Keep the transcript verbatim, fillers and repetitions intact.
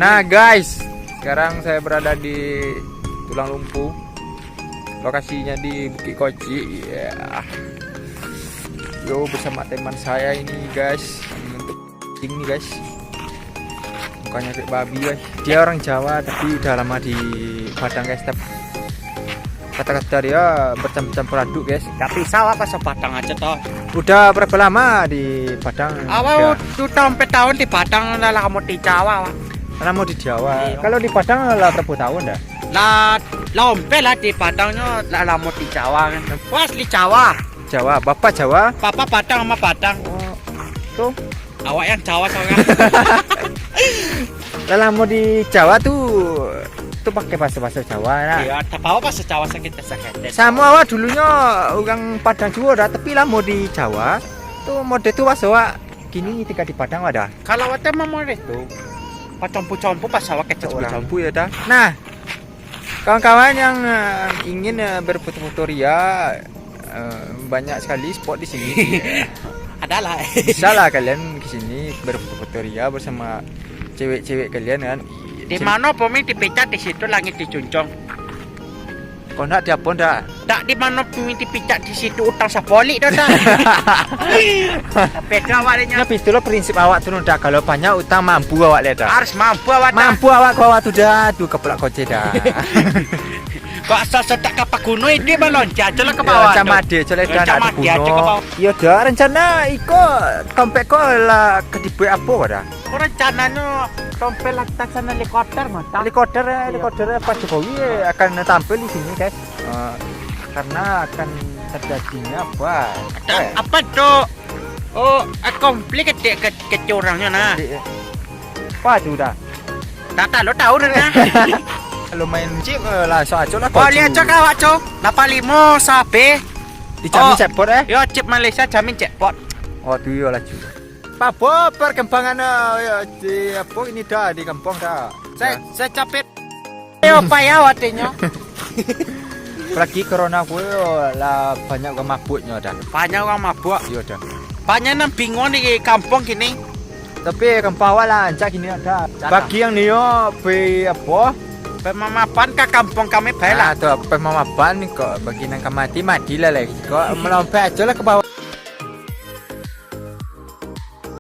Nah, guys, sekarang saya berada di Tulang Lumpu. Lokasinya di Bukik Kocik. Ya. Yo, bersama teman saya ini, guys. Ini untuk ini, guys. Bukannya kayak babi, guys. Dia orang Jawa, tapi udah lama di Padang, guys. Tapi kata-kata dia bercampur-campur aduk, guys. Tapi sawa pas Padang aja toh. Udah berapa lama di Padang? Awak udah, udah hampir tahun di Padang, lah lama di Jawa, Wak. Lama di Jawa. Iya. Kalau di Padang lah berapa tahun dah? Lah, lah hampir lah di Padang nyo, lah lama di Jawa kan. Pas di Jawa. Jawa, bapak Jawa? Bapak Padang, mama Padang. Oh, tuh. Awak yang Jawa soalnya. Lah lama di Jawa tu, tu pakai bahasa-bahasa Jawa, nak? Iya, tak apa bahasa Jawa sakit-sakit. Samo awak dulunyo urang Padang juo dah, tapi lamo di Jawa. Tu mode tu bahasa awak kini tinggal di Padang, wak, dah. Kalau awak tu memang mode tu, pacampu-campu pas awak kecil orang. Campu-campu ya dah. Nah, kawan-kawan yang, eh, ingin, eh, berfoto-foto ria, eh, banyak sekali spot di sini. Adalah. Bisa lah kalian ke sini berfoto-foto ria bersama cewek-cewek kalian kan. Di Cem- mano bumi dipijak, di situ langit dijunjung. Kau nak di apa ndak? Dak, di mano bumi dipijak, di situ utang sapolik dah, dah. Beda awak ni. Tapi itulah prinsip awak tu, ndak? Kalau banyak utang, mampu awak leh dah. Harus mampu awak dah. Mampu awak, kau awak tu dah, tu kepala kocek dah. Kok asal setak kapak gunung itu, baloncat aja lah ke bawah tu. Macam ada, macam ada, macam ada aja ke bawah. Iya dah, rencana iko, dompet kau lah ke dibuat apa dah? Kok rencananya dompet lah tak sana helikopter, mata. Helikopter, eh, iya. Helikopter, eh, Pak Jokowi, eh, akan tampil di sini, guys. Eh, karena akan terjadinya apa? Ada apa tu? Oh, eh, konflik kecil, ke-, kecil orangnya, nah. Konflik, eh. Apa tu dah? Tak tahu, lo tahu dah, nah. Kalau main chip, eh, langsung acok lah. Boleh acok lah, awak, cok. Lapan limo sabe. Dijamin jackpot, eh? Yo, chip Malaysia jamin jackpot. Oh, tu yo lah, cok. Apa perkembangan, eh, di, apa ini dah di kampung dah? Saya, saya capit. Ayo, payah artinya. Apalagi corona ko, yo, lah banyak urang mabuknyo dah. Banyak urang mabuk. Yo dah. Banyak nan bingung di kampung kini. Tapi kampung awak lah, rancak kini dah. Rancak. Bagi yang nio, pi apa? Pemamapan ka kampung kami bae lah. Ah, tu, pemamapan kok bagi nan ka mati, matilah lagi. Kok melompet aja lah ke bawah.